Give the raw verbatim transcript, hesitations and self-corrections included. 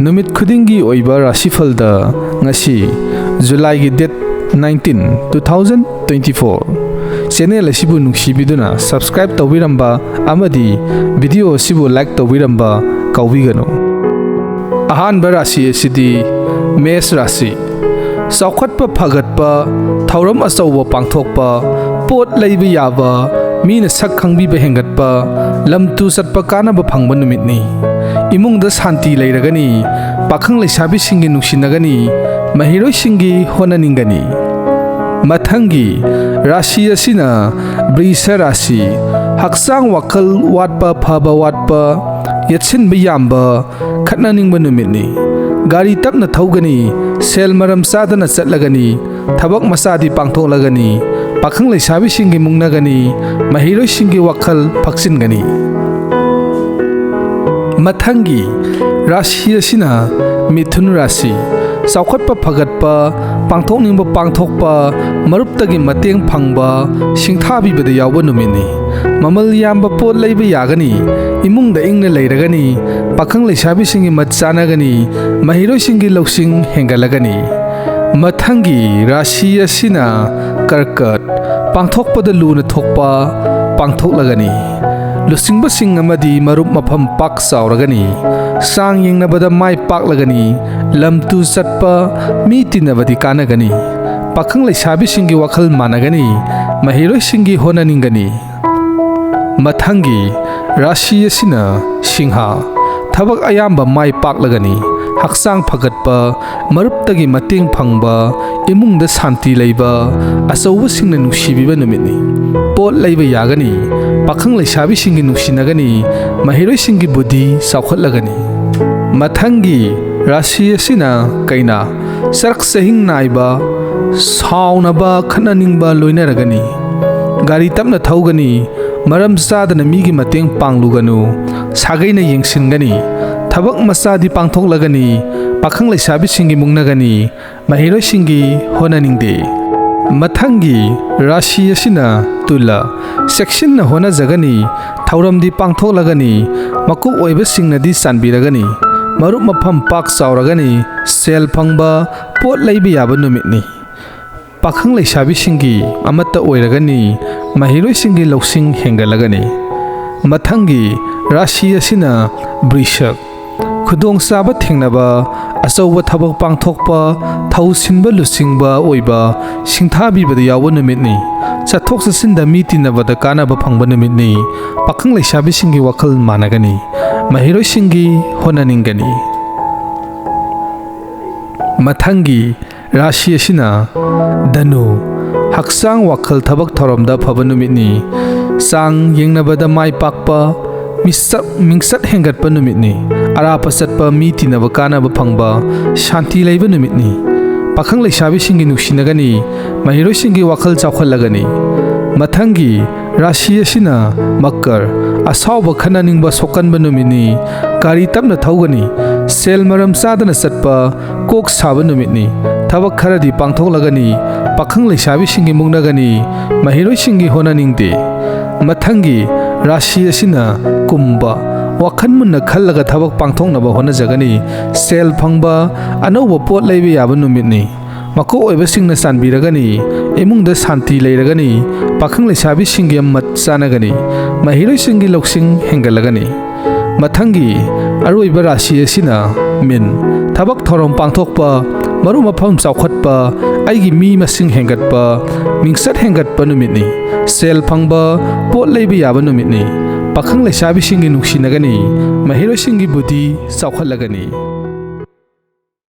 ꯅꯨꯃꯤꯠ ꯈꯨꯗꯤꯡꯒꯤ ꯑꯣꯏꯕ ꯔꯥꯁꯤꯐꯜꯗ ꯉꯁꯤ ꯖꯨꯂꯥꯏꯒꯤ date nineteen, two thousand twenty four꯫ Channel ꯑꯁꯤꯕꯨ ꯅꯨꯡꯁꯤꯕꯤꯗꯨꯅ subscribe ꯇꯧꯕꯤꯔꯝꯕ ꯑꯃꯗꯤ video ꯑꯁꯤꯕꯨ like ꯇꯧꯕꯤꯔꯝꯕ ꯀꯥꯎꯕꯤꯒꯅꯨ꯫ ꯑꯍꯥꯟꯕ ꯔꯥꯁꯤ ꯑꯁꯤꯗꯤ ꯃꯦꯁ ꯔꯥꯁꯤ꯫ ꯆꯥꯎꯈꯠꯄ ꯐꯒꯠꯄ, ꯊꯧꯔꯝ ꯑꯆꯧꯕ ꯄꯥꯡꯊꯣꯛꯄ, ꯄꯣꯠ ꯂꯩꯕ ꯌꯥꯕ, ꯃꯤꯅ ꯁꯛ ꯈꯪꯕꯤꯕ ꯍꯦꯟꯒꯠꯄ, ꯂꯝ ꯇꯨ ꯆꯠꯄ ꯀꯥꯟꯅꯕ ꯐꯪꯕ ꯅꯨꯃꯤꯠꯅꯤ꯫ ꯏꯃꯨꯡꯗ ꯁꯥꯟꯇꯤ ꯂꯩꯔꯒꯅꯤ꯫ ꯄꯥꯈꯪ ꯂꯩꯁꯥꯕꯤꯁꯤꯡꯒꯤ ꯅꯨꯡꯁꯤꯅꯒꯅꯤ꯫ ꯃꯍꯩꯔꯣꯏꯁꯤꯡꯒꯤ ꯍꯣꯠꯅꯅꯤꯡꯒꯅꯤ꯫ ꯃꯊꯪꯒꯤ ꯔꯥꯁꯤ ꯑꯁꯤꯅ ꯕ꯭ꯔꯤꯁ ꯔꯥꯁꯤ꯫ ꯍꯛꯆꯥꯡ ꯋꯥꯈꯜ ꯋꯥꯠꯄ, ꯐꯕ ꯋꯥꯠꯄ, ꯌꯦꯠꯁꯤꯟꯕ ꯌꯥꯝꯕ, ꯈꯠꯅꯅꯤꯡꯕ ꯅꯨꯃꯤꯠꯅꯤ꯫ ꯒꯥꯔꯤ ꯇꯞꯅ ꯊꯧꯒꯅꯤ꯫ ꯁꯦꯜ ꯃꯔꯝ ꯆꯥꯗꯅ ꯆꯠꯂꯒꯅꯤ꯫ ꯊꯕꯛ ꯃꯆꯥꯗꯤ ꯄꯥꯡꯊꯣꯛꯂꯒꯅꯤ꯫ ꯄꯥꯈꯪ ꯂꯩꯁꯥꯕꯤꯁꯤꯡꯒꯤ ꯃꯨꯛꯅꯒꯅꯤ꯫ ꯃꯍꯩꯔꯣꯏꯁꯤꯡꯒꯤ ꯋꯥꯈꯜ ꯐꯛꯆꯤꯟꯒꯅꯤ꯫ ꯃꯊꯪꯒꯤ ꯔꯥꯁꯤ ꯑꯁꯤꯅ ꯃꯤꯊꯨꯟ ꯔꯥꯁꯤ꯫ ꯆꯥꯎꯈꯠꯄ ꯐꯒꯠꯄ, ꯄꯥꯡꯊꯣꯛꯅꯤꯡꯕ ꯄꯥꯡꯊꯣꯛꯄ, ꯃꯔꯨꯞꯇꯒꯤ ꯃꯇꯦꯡ ꯐꯪꯕ, ꯁꯤꯡꯊꯥꯕꯤꯕꯗ ꯌꯥꯎꯕ ꯅꯨꯃꯤꯠꯅꯤ꯫ ꯃꯃꯜ ꯌꯥꯝꯕ ꯄꯣꯠ ꯂꯩꯕ ꯌꯥꯒꯅꯤ꯫ ꯏꯃꯨꯡꯗ ꯏꯪꯅ ꯂꯩꯔꯒꯅꯤ꯫ ꯄꯥꯈꯪ ꯂꯩꯁꯥꯕꯤꯁꯤꯡꯒꯤ ꯃꯠ ꯆꯥꯅꯒꯅꯤ꯫ ꯃꯍꯩꯔꯣꯏꯁꯤꯡꯒꯤ ꯂꯧꯁꯤꯡ ꯍꯦꯟꯒꯠꯂꯒꯅꯤ꯫ ꯃꯊꯪꯒꯤ ꯔꯥꯁꯤ ꯑꯁꯤꯅ ꯀꯔꯀꯠ꯫ ꯄꯥꯡꯊꯣꯛꯄꯗ ꯂꯨꯅ ꯊꯣꯛꯄ ꯄꯥꯡꯊꯣꯛꯂꯒꯅꯤ꯫ ꯂꯨꯆꯤꯡꯕꯁꯤꯡ ꯑꯃꯗꯤ ꯃꯔꯨꯞ ꯃꯐꯝ ꯄꯥꯛ ꯆꯥꯎꯔꯒꯅꯤ꯫ ꯆꯥꯡ ꯌꯦꯡꯅꯕꯗ ꯃꯥꯏ ꯄꯥꯛꯂꯒꯅꯤ꯫ ꯂꯝ ꯇꯨ ꯆꯠꯄ, ꯃꯤ ꯇꯤꯟꯅꯕꯗꯤ ꯀꯥꯟꯅꯒꯅꯤ꯫ ꯄꯥꯈꯪ ꯂꯩꯁꯥꯕꯤꯁꯤꯡꯒꯤ ꯋꯥꯈꯜ ꯃꯥꯟꯅꯒꯅꯤ꯫ ꯃꯍꯩꯔꯣꯏꯁꯤꯡꯒꯤ ꯍꯣꯠꯅꯅꯤꯡꯒꯅꯤ꯫ ꯃꯊꯪꯒꯤ ꯔꯥꯁꯤ ꯑꯁꯤꯅ ꯁꯤꯡꯍ꯫ ꯊꯕꯛ ꯑꯌꯥꯝꯕ ꯃꯥꯏ ꯄꯥꯛꯂꯒꯅꯤ꯫ ꯍꯛꯆꯥꯡ ꯐꯒꯠꯄ, ꯃꯔꯨꯞꯇꯒꯤ ꯃꯇꯦꯡ ꯐꯪꯕ, ꯏꯃꯨꯡꯗ ꯁꯥꯟꯇꯤ ꯂꯩꯕ, ꯑꯆꯧꯕꯁꯤꯡꯅ ꯅꯨꯡꯁꯤꯕꯤꯕ ꯅꯨꯃꯤꯠꯅꯤ꯫ ꯄꯣꯠ ꯂꯩꯕ ꯌꯥꯒꯅꯤ꯫ ꯄꯥꯈꯪ ꯂꯩꯁꯥꯕꯤꯁꯤꯡꯒꯤ ꯅꯨꯡꯁꯤꯅꯒꯅꯤ꯫ ꯃꯍꯩꯔꯣꯏꯁꯤꯡꯒꯤ ꯕꯨꯙꯤ ꯆꯥꯎꯈꯠꯂꯒꯅꯤ꯫ ꯃꯊꯪꯒꯤ ꯔꯥꯁꯤ ꯑꯁꯤꯅ ꯀꯩꯅꯥ꯫ ꯆꯔꯛ ꯆꯍꯤꯡ ꯅꯥꯏꯕ, ꯁꯥꯎꯅꯕ, ꯈꯠꯅꯅꯤꯡꯕ ꯂꯣꯏꯅꯔꯒꯅꯤ꯫ ꯒꯥꯔꯤ ꯇꯞꯅ ꯊꯧꯒꯅꯤ꯫ ꯃꯔꯝ ꯆꯥꯗꯅ ꯃꯤꯒꯤ ꯃꯇꯦꯡ ꯄꯥꯡꯂꯨꯒꯅꯨ꯫ ꯁꯥꯒꯩꯅ ꯌꯦꯡꯁꯤꯟꯒꯅꯤ꯫ ꯊꯕꯛ ꯃꯆꯥꯗꯤ ꯄꯥꯡꯊꯣꯛꯂꯒꯅꯤ꯫ ꯄꯥꯈꯪ ꯂꯩꯁꯥꯕꯤꯁꯤꯡꯒꯤ ꯃꯨꯛꯅꯒꯅꯤ꯫ ꯃꯍꯩꯔꯣꯏꯁꯤꯡꯒꯤ ꯍꯣꯠꯅꯅꯤꯡꯗꯦ꯫ ꯃꯊꯪꯒꯤ ꯔꯥꯁꯤ ꯑꯁꯤꯅ ꯇꯨꯂꯥ꯫ ꯆꯦꯛꯁꯤꯟꯅ ꯍꯣꯠꯅꯖꯒꯅꯤ꯫ ꯊꯧꯔꯝꯗꯤ ꯄꯥꯡꯊꯣꯛꯂꯒꯅꯤ꯫ ꯃꯀꯣꯛ ꯑꯣꯏꯕꯁꯤꯡꯅꯗꯤ ꯆꯥꯟꯕꯤꯔꯒꯅꯤ꯫ ꯃꯔꯨꯞ ꯃꯐꯝ ꯄꯥꯛ ꯆꯥꯎꯔꯒꯅꯤ꯫ ꯁꯦꯜ ꯐꯪꯕ, ꯄꯣꯠ ꯂꯩꯕ ꯌꯥꯕ ꯅꯨꯃꯤꯠꯅꯤ꯫ ꯄꯥꯈꯪ ꯂꯩꯁꯥꯕꯤꯁꯤꯡꯒꯤ ꯑꯃꯠꯇ ꯑꯣꯏꯔꯒꯅꯤ꯫ ꯃꯍꯩꯔꯣꯏꯁꯤꯡꯒꯤ ꯂꯧꯁꯤꯡ ꯍꯦꯟꯒꯠꯂꯒꯅꯤ꯫ ꯃꯊꯪꯒꯤ ꯔꯥꯁꯤ ꯑꯁꯤꯅ ꯕ꯭ꯔꯤꯁꯛ꯫ ꯈꯨꯗꯣꯡꯆꯥꯕ ꯊꯦꯡꯅꯕ, ꯑꯆꯧꯕ ꯊꯕꯛ ꯄꯥꯡꯊꯣꯛꯄ, ꯊꯧ ꯁꯤꯟꯕ ꯂꯨꯆꯤꯡꯕ ꯑꯣꯏꯕ ꯁꯤꯡꯊꯥꯕꯤꯕꯗ ꯌꯥꯎꯕ ꯅꯨꯃꯤꯠꯅꯤ꯫ ꯆꯠꯊꯣꯛ ꯆꯠꯁꯤꯟꯗ ꯃꯤ ꯇꯤꯟꯅꯕꯗ ꯀꯥꯟꯅꯕ ꯐꯪꯕ ꯅꯨꯃꯤꯠꯅꯤ꯫ ꯄꯥꯈꯪ ꯂꯩꯁꯥꯕꯤꯁꯤꯡꯒꯤ ꯋꯥꯈꯜ ꯃꯥꯟꯅꯒꯅꯤ꯫ ꯃꯍꯩꯔꯣꯏꯁꯤꯡꯒꯤ ꯍꯣꯠꯅꯅꯤꯡꯒꯅꯤ꯫ ꯃꯊꯪꯒꯤ ꯔꯥꯁꯤ ꯑꯁꯤꯅ ꯙꯅꯨ꯫ ꯍꯛꯆꯥꯡ, ꯋꯥꯈꯜ, ꯊꯕꯛ ꯊꯧꯔꯝꯗ ꯐꯕ ꯅꯨꯃꯤꯠꯅꯤ꯫ ꯆꯥꯡ ꯌꯦꯡꯅꯕꯗ ꯃꯥꯏ ꯄꯥꯛꯄ, ꯃꯤꯁꯛ, ꯃꯤꯡꯆꯠ ꯍꯦꯟꯒꯠꯄ ꯅꯨꯃꯤꯠꯅꯤ꯫ ꯑꯔꯥꯞꯄ ꯆꯠꯄ, ꯃꯤ ꯇꯤꯟꯅꯕ ꯀꯥꯟꯅꯕ ꯐꯪꯕ, ꯁꯥꯟꯇꯤ ꯂꯩꯕ ꯅꯨꯃꯤꯠꯅꯤ꯫ ꯄꯥꯈꯪ ꯂꯩꯁꯥꯕꯤꯁꯤꯡꯒꯤ ꯅꯨꯡꯁꯤꯅꯒꯅꯤ꯫ ꯃꯍꯩꯔꯣꯏꯁꯤꯡꯒꯤ ꯋꯥꯈꯜ ꯆꯥꯎꯈꯠꯂꯒꯅꯤ꯫ ꯃꯊꯪꯒꯤ ꯔꯥꯁꯤ ꯑꯁꯤꯅ ꯃꯀꯔ꯫ ꯑꯁꯥꯎꯕ, ꯈꯠꯅꯅꯤꯡꯕ, ꯁꯣꯛꯀꯟꯕ ꯅꯨꯃꯤꯠꯅꯤ꯫ ꯒꯥꯔꯤ ꯇꯞꯅ ꯊꯧꯒꯅꯤ꯫ ꯁꯦꯜ ꯃꯔꯝ ꯆꯥꯗꯅ ꯆꯠꯄ, ꯀꯣꯛ ꯁꯥꯕ ꯅꯨꯃꯤꯠꯅꯤ꯫ ꯊꯕꯛ ꯈꯔꯗꯤ ꯄꯥꯡꯊꯣꯛꯂꯒꯅꯤ꯫ ꯄꯥꯈꯪ ꯂꯩꯁꯥꯕꯤꯁꯤꯡꯒꯤ ꯃꯨꯛꯅꯒꯅꯤ꯫ ꯃꯍꯩꯔꯣꯏꯁꯤꯡꯒꯤ ꯍꯣꯠꯅꯅꯤꯡꯗꯦ꯫ ꯃꯊꯪꯒꯤ ꯔꯥꯁꯤ ꯑꯁꯤꯅ ꯀꯨꯝꯕ꯫ ꯋꯥꯈꯜ ꯃꯨꯟꯅ ꯈꯜꯂꯒ ꯊꯕꯛ ꯄꯥꯡꯊꯣꯛꯅꯕ ꯍꯣꯠꯅꯖꯒꯅꯤ꯫ ꯁꯦꯜ ꯐꯪꯕ, ꯑꯅꯧꯕ ꯄꯣꯠ ꯂꯩꯕ ꯌꯥꯕ ꯅꯨꯃꯤꯠꯅꯤ꯫ ꯃꯀꯣꯛ ꯑꯣꯏꯕꯁꯤꯡꯅ ꯆꯥꯟꯕꯤꯔꯒꯅꯤ꯫ ꯏꯃꯨꯡꯗ ꯁꯥꯟꯇꯤ ꯂꯩꯔꯒꯅꯤ꯫ ꯄꯥꯈꯪ ꯂꯩꯁꯥꯕꯤꯁꯤꯡꯒꯤ ꯃꯠ ꯆꯥꯅꯒꯅꯤ꯫ ꯃꯍꯩꯔꯣꯏꯁꯤꯡꯒꯤ ꯂꯧꯁꯤꯡ ꯍꯦꯟꯒꯠꯂꯒꯅꯤ꯫ ꯃꯊꯪꯒꯤ ꯑꯔꯣꯏꯕ ꯔꯥꯁꯤ ꯑꯁꯤꯅ ꯃꯤꯟ꯫ ꯊꯕꯛ ꯊꯧꯔꯝ ꯄꯥꯡꯊꯣꯛꯄ, ꯃꯔꯨꯞ ꯃꯐꯝ ꯆꯥꯎꯈꯠꯄ, ꯑꯩꯒꯤ ꯃꯤ ꯃꯁꯤꯡ ꯍꯦꯟꯒꯠꯄ, ꯃꯤꯡꯆꯠ ꯍꯦꯟꯒꯠꯄ ꯅꯨꯃꯤꯠꯅꯤ꯫ ꯁꯦꯜ ꯐꯪꯕ, ꯄꯣꯠ ꯂꯩꯕ ꯌꯥꯕ ꯅꯨꯃꯤꯠꯅꯤ꯫ ꯄꯥꯈꯪ ꯂꯩꯁꯥꯕꯤꯁꯤꯡꯒꯤ ꯅꯨꯡꯁꯤꯅꯒꯅꯤ꯫ ꯃꯍꯩꯔꯣꯏꯁꯤꯡꯒꯤ ꯕꯨꯙꯤ ꯆꯥꯎꯈꯠꯂꯒꯅꯤ꯫